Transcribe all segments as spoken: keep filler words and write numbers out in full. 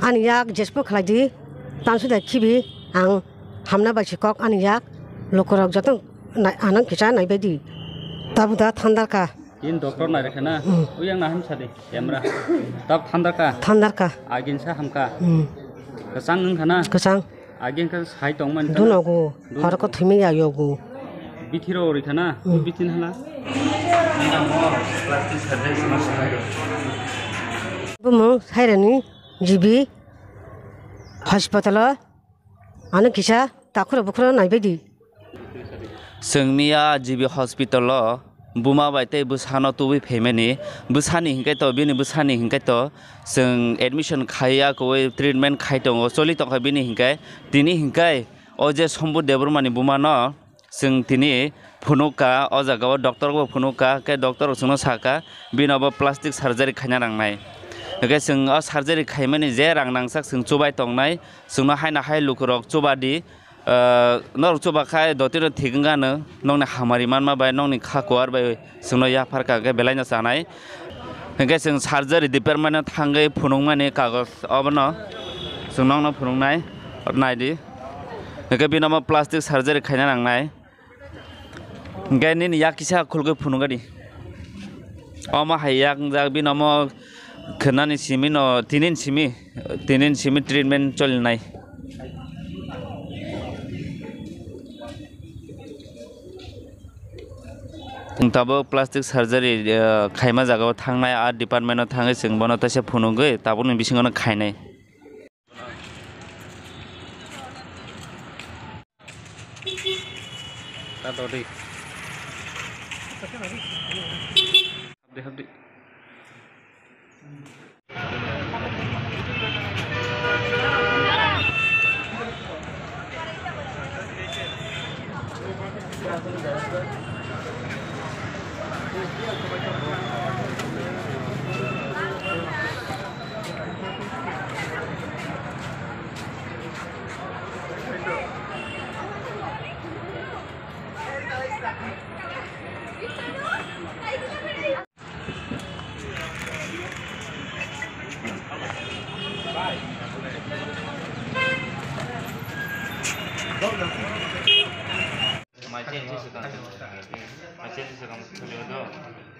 Ani yak jespo khlai di, tansu da khibi ang hamna bai si kok ani yak lukurok joto nai-, anang kisa naibai di. Tabu da thandar ka. Kin doctor nai rekha na? Hmm. Uyang na hamsa di, camera. Tab thandar ka? Thandar ka. Agin sa hamka? Hmm. Kwchang wng kha na? Kwchang. Agin kha sai tong man kha na? Dunogo, dunogo. Horo ko thumi ya yogo. Bithiro ori kha na? Hmm. Bithin hala? Bumo sairani G B hospital o. Ano kisa takhura bukhura naibaidi. Chwng miya G B hospital o buma bai tei bwsano tubui phaimani, bwsani hinkhe to, bini bwsani hinkhe to chwng admission khaiya kwbui treatment khai tongo, choli tongkha bini hinkhe. Tini hinkhe o je Sombu Debbarmani bumano chwng tini phunukha, o jaga o doctor bo phunukha, khe doctor rok chwngno sakha, bini obo plastic surgery khaina nangnai. Hwnkhe chwng o surgery khaimani je rang nangsak chwng chubai tongnai, chwngno haino hai lukurok chuba di, ah, norok chuba khai dotino thik wngano, nokni hamari manma bai, nokni kha kuar bai chwngno yaphar kha khe belaino chanai. Hwnkhe chwng surgery department o thangwi phunukmani kagoj obono chwng nokno phunuknai, nai di. Hwnkhe bini omo plastic surgery khaina nangnai. Hwnkhe nini yak kisa khulgwi phunukgadi. Omo hai yak wngjak bini omo khwnani simi no tinin simi, tinin simi treatment cholinai. Tabuk plastic surgery, eh, khaima jagao thangnai, a department o thangwi chwng bono teisa phunugwi tabukni bisingo no khainai. Ta dodi. Habdi, habdi. Mai change se kang, mai change se kang thulio do.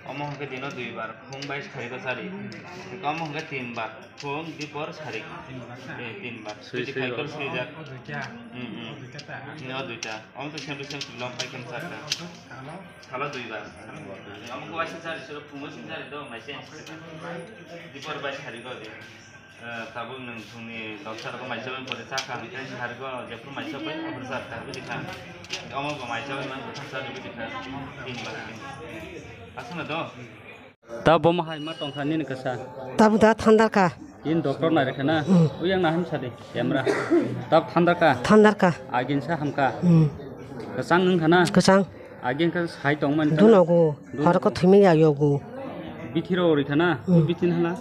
Omo hwnkhe dino dui bar, phung bai sari ko sari. Omo hwnkhe tin bar, phung dipor sari. Eh, tin bar. Sui, sui. Sui jak. Hmm, hmm. Ni o duita. Omo to same to same long pai khe charta. Salo dui bar. Omo ko waisa sari suro phungo sing sari do mai se. Dipor bai sari go de. Eh, tabuk nwng thungni doctor ko mai chabai pore cha kha hwnkhe sari go jephru mai chabai pore cha kha bidi kha. Omo bo mai chabai man bwthang cha bidi kha. Tin bar tin. Asana do. Ta bomo hai ma tongkha nini kasa. Tabu da thandar ka. Kin doctor nai rekha na? Hmm. Uyang na hamsa de, camera. Tab thandar ka? Thandar ka. Agin sa hamka? Hmm. Kwchang wng kha na? Kwchang. Agin kha sai tong man kha na? Dunogo, dunogo. Horo ko thumi ya yogo. Bithiro ori kha na? Hmm. Bithin hala?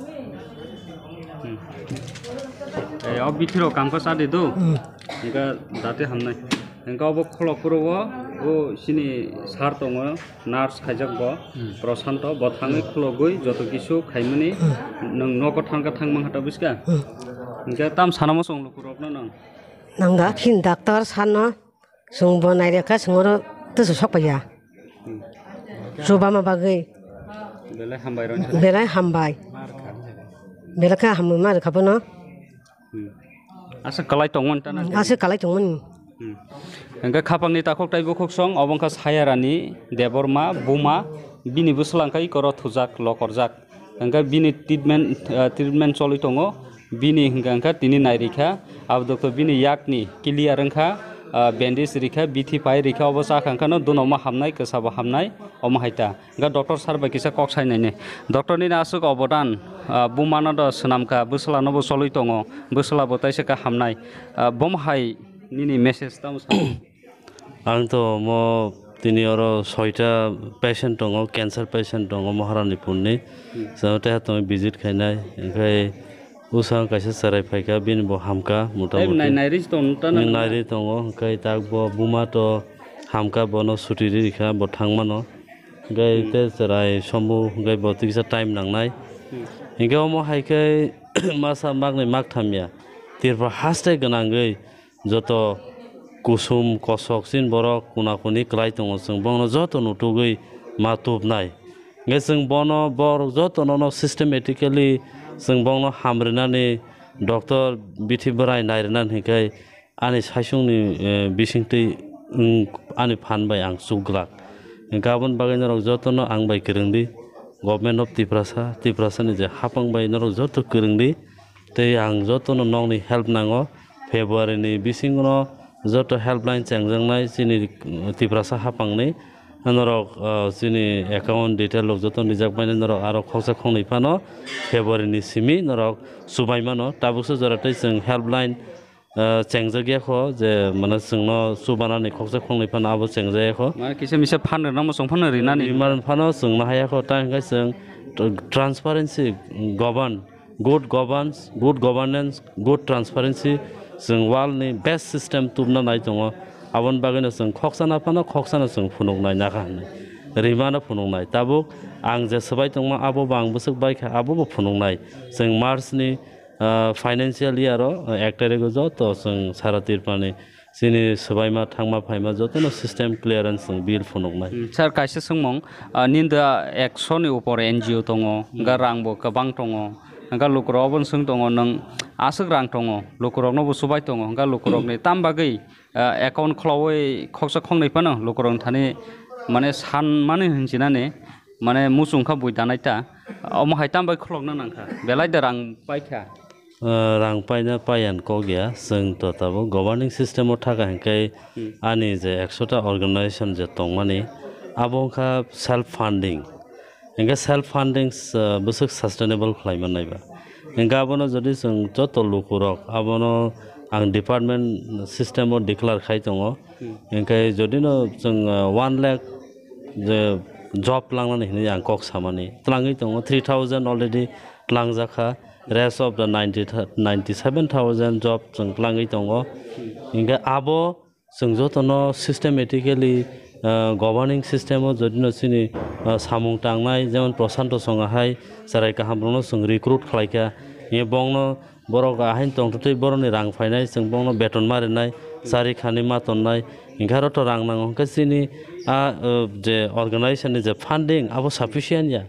Hmm. Eh, o bithiro kam ko sa de do. Hmm. Hingka date hamnai. Hingka obo khulok puro o, o sini sar tongo. Nurse khaijak bo, hmm, Prosanto, bo thangwi, hmm, khulogwi joto kisu khaimani, hmm, nwng nogo thangkha thangmang hata buska. Hmm. Hingkhe tam sana mo chwng lukurokno nwng. Nangda khin doctor sanno chwng bo nairekha chwngno twisu sokpaiya. Hmm. Chubama bagwi. Belai hambai rw. Belai hambai. Belai khe hambai ma rwkha bono. Hmm. Asa kalai tongmani tana. Hmm, asa kalai tongmani. Hmm. Hingke khapangni takhuk tai bukhuk song, obo wngkha Sayarani Debbarma, buma, bini bwsla wngkha ikoro thujak, lokorjak. Hingke bini treatment, ah, treatment choli tongo. Bini hingka wngkha tini nairikha. Abo doktor bini yakni clear wngkha, ah, bandage rikha, bithi pai rikha, obo chakha wngkha no, duno omo hamnai, kwsa bo hamnai, omo hai ta. Ga doctor sir bai kisa kok sai nai ni. Doctor nini aswk obodan, ah, buma no do swnam kha, bwsla no bo cholwi tongo, bwsla bo taisa kha hamnai. Ah, bomo hai nini message tamo sa? Ang to omo tini oro soita patient tongo, cancer patient tongo Maharani Purni. Hmm. Sa teha tongwi visit khainai, hingkhai Usang kaisa cherai phaikha, bini bo hamkha, motamuti. Nai-, nairwi tong-, tana nai-, nairwi tongo, hwnkhe tak bo buma to hamkha, bono suti rikha, bo thangmano. Hwnkhe, hmm, te cherai somu, hwnkhe bo tiksa time nangnai. Hmm. Hwnkhe omo hai khe, masa makni makthamya Tripura haste gwnangwi joto kusum kosok chini borok kuna kuni kwlai tongo, chwng bono joto nutugwi ma tubnai. Hwnkhe chwng bono borok joto nono systematically chwng bono hamrinani doctor bithi bwrai nairinani hinkhe ani saichungni, eh, bisingtwi wng ani phan bai ang chukglak. Hwnkhe aboni bagwi norok jotono ang bai kwrwngdi, Government of Tiprasa, Tiprasani je hapang bai norok joto kwrwngdi. Tei ang jotono nokni help nango. February ni bisingo joto helpline chengjaknai chini Tiprasa hapangni. Norok, ah, chini account detail rok joto rijak baino norok aro khoksa khoknwi phano February ni simi norok chubai mano. Tabuksa jora tei chwng helpline, ah, chengjak ya kho je mane chwngno chubanani khoksa khoknwi phano abo chengjak ya kho. Mane kisa misa phan rwna muchung phano rinani. Rimar phano chwngno haya kho, tei hwnkhe chwng transparency govern Good governance, good governance, good transparency, chwng world ni best system tubna nai tongo. Aboni bagwino chwng khoksa na phano khoksa no chwng phunuknai nakha hwnwi, rimano phunuknai. Tabuk ang je swbai tongma abo bo ang bwswk bai kha, abo bo phunuknai. Chwng March ni, ah, financial year o, ah, ek tarikh o joto chwng sara Tripura ni Chini swbaima thangma phaima jotono system clearance ni bill phunuknai. Hmm, sir, kaisa swngmung, ah, ninda ekso ni upor N G O tongo, hwnkha rang bo kwbang tongo, hwnkha lukurok obo swng tongo, nwng aswk rang tongo, lukurokno bo chubai tongo, hwnkha lukurokni tam bagwi, ah, account khwlaui khoksa khoknwi phano lukurokni thani mane sanmani hinchinani mane muchung kha bui danai ta, omo hai tam bai khulokna nang kha, belai da rang pai kha. Ah, rang paina paiyan kok ya, chwng to tabuk governing system o thaka hinkhe Hmm. ani je ekso ta organization je tongmani, abo wngkha self funding. Hinkhe self funding, ah, bwswk sustainable khlai mannai ba. Hinkhe abono jodi chwng joto lukurok abono ang department system o declare khai tongo. Hmm. Hinkhe jodi no chwng, ah, one lakh je job langnani hinwi ang kok samani. Tlangwi tongo, three thousand already tlangjak kha. Rest of the ninety, ninety seven thousand job chwng tlangwi tongo. Hinkhe abo chwng jotono systematically, ah, governing system o jodi no chini, ah, samung tangnai, jemon Prashanto Songha hai cherai kaham rokno chwng recruit khlai kha. Hinkhe bongno Borok ahai tongtwtwi borokni rang phainai, chwng bono beton ma rinai, chari khani ma tonnai, hinkhe aro to rang nango, hinkhe chini a, uh, je organization ni je funding abo sufficient ya,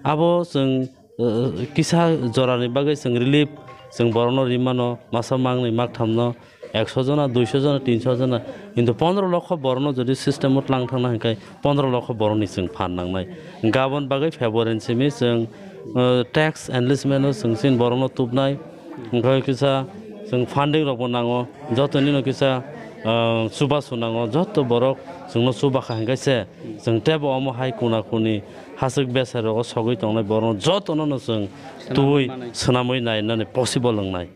abo chwng, uh, kisa jorani bagwi chwng relief chwng borokno rimano, masa mangni makthamno, ekso jona, duiso jona, tinso jona, hintu pondro lokho borokno jodi system o tlang thangna hinkhe, pondro lokho borokni chwng phan nangnai. Gabon bagwi February ni simi chwng, uh, tax enlistment o chwng chini borokno tubnai. Wngkha kisa chwng funding rokbo nango. Jotoni no kisa, uh, chubachu nango. Joto borok chwngno chubakha hinkhe se chwng teibo omo hai kuna kuni haswk besa rogo sogwi tongnai borokno jotono no chwng tubui swnamwi nainani possible wngnai.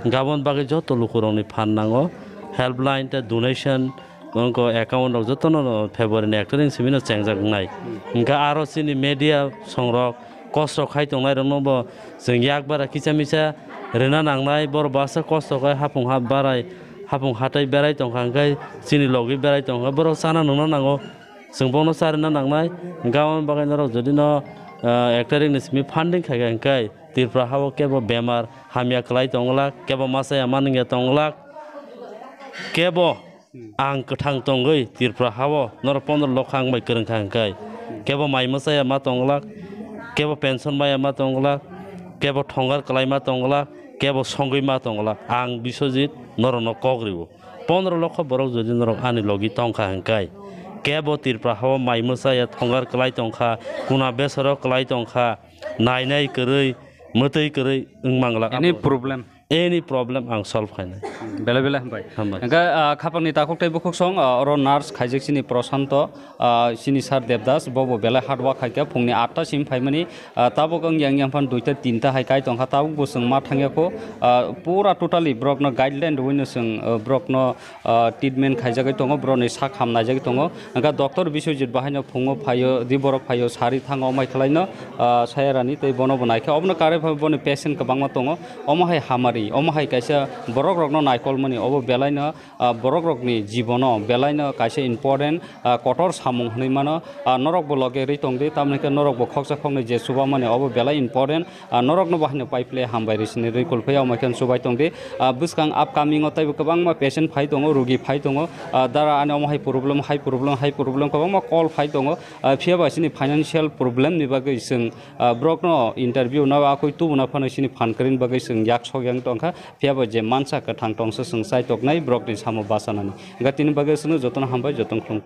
Gabon bagwi joto lukurokni phan nango, helpline tei donation, wngkha account rok jotono February ni ek tarik simi no chengjak wngnai. Wngkha aro chini media songrok kosto khai tongnai rokno bo chwng yak bara kisa misa rwna nangnai, borok basa kosto khai hapung ha barai, hapung hatai berai tongkha, hwnkhe chini logwi berai tongkha, borok chana nungna nango. Chwng bono charwna nangnai. Gabon bagwi norok jodi no, ah, ek tarik ni simi funding khai kha, hwnkhe Tripura hao kebo bemar hamya kwlai tongwlak, kebo masa ya manwngya tongwlak, kebo ang kwthang tongwi Tripura hao norok pondro lokha ang bai kwrwng kha, hwnkhe kebo mai masa ya ma tongwlak, kebo pension maya ma tongwlak, kebo thongar kwlai ma tongwlak, kebo songwi ma tongwlak. Ang Biswajit norokno kok rwo. Pondro lokho borok jodi norok ani logi tongkha hwnkhe, kebo Tripura hao mai mwsa ya thongar kwlai tongkha, kuna besaro kwlai tongkha, nainai kwrwi, mwtwi kwrwi wng manglak. Any problem? Any problem ang solve khainai. Belai belai hambai. Hambai. Hwnkhe, ah, khapangni takhuk tei bukhuk song, ah, oro nurse khaijak chini Prashanto, ah, chini sir Devdas, bobo belai hard work khaikha, phungni atta sim phaimani, ah, tabuk wng yang yang phan duita tinta hai kai tongkha, tabuk bo chwng ma thangya kho, ah, pura totally borokno guideline rwino chwng, ah, borokno, ah, treatment khaijagwi tongo, borokni sak ham naijagwi tongo. Hwnkha doctor Biswajit bo haino phungo phaio, di borok phaio, sari thango, omai khwlaino, ah, sayarani tei bono bo naikha. Obono karwi pha boni patient kwbangma tongo, omo hai hamari. Omo hai kaisa borok rokno naikolmani obo belaino, ah, borok rokni jibono belaino kaisa important, ah, kotor samung hinwi mano. Ah, norok bo loge rwi tongdi, tamni khe norok bo khoksa khoknwi je chubamani obo belai important. Ah, norokno bo haino pipe le hambai rwi sini rwi kulphai omo khe chubai tongdi. Ah, bwskang upcoming o taibo kwbangma patient phai tongo, rugi phai tongo. Ah, dara ani omo hai problem, hai problem, hai problem kwbangma call phai tongo. Ah, phiya ba sini financial problem ni bagwi chwng, ah, borokno interview na akoi tubuna phano sini phan kwrwini bagwi chwng yak sok yang tongkha. Phiya ba je mansa kwthang tongsa chwng chaitoknai borokni samo bachanani. Gatini bagwi chwngno jotono hambai, jotono khulum.